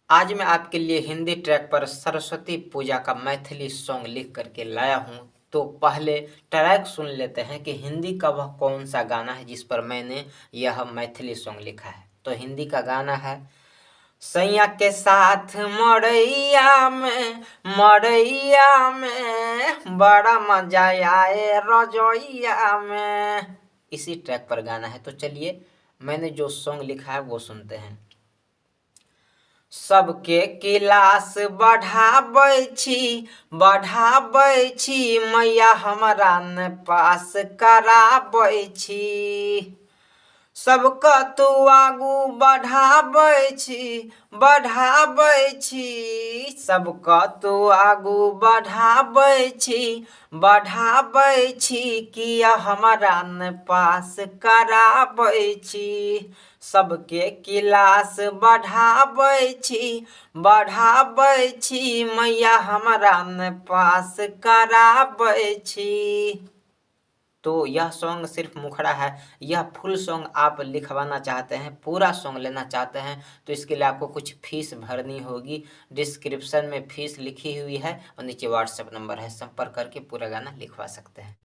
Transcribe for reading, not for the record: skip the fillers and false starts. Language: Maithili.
आज मैं आपके लिए हिंदी ट्रैक पर सरस्वती पूजा का मैथिली सॉन्ग लिख करके लाया हूँ। तो पहले ट्रैक सुन लेते हैं कि हिंदी का वह कौन सा गाना है जिस पर मैंने यह मैथिली सॉन्ग लिखा है। तो हिंदी का गाना है, सैया के साथ मड़ैया में, मड़ैया में बड़ा मजा आए रजोइया में। इसी ट्रैक पर गाना है। तो चलिए मैंने जो सॉन्ग लिखा है वो सुनते हैं। सबके क्लास बढ़ाबै छी, बढ़ाबै छी, मैया हमरा ने पास कराबै छी। सबके तू आगू बढ़ाबै छी, बढ़ाबै छी, सबके तू आगू बढ़ाबै छी, बढ़ाबै छी, किया हमरा ने पास कराबै छी। सबके क्लास बढ़ाबै छी, बढ़ाबै छी, मैया हमरा ने पास कराबै छी। तो यह सॉन्ग सिर्फ मुखड़ा है। यह फुल सॉन्ग आप लिखवाना चाहते हैं, पूरा सॉन्ग लेना चाहते हैं, तो इसके लिए आपको कुछ फीस भरनी होगी। डिस्क्रिप्शन में फीस लिखी हुई है और नीचे व्हाट्सएप नंबर है, संपर्क करके पूरा गाना लिखवा सकते हैं।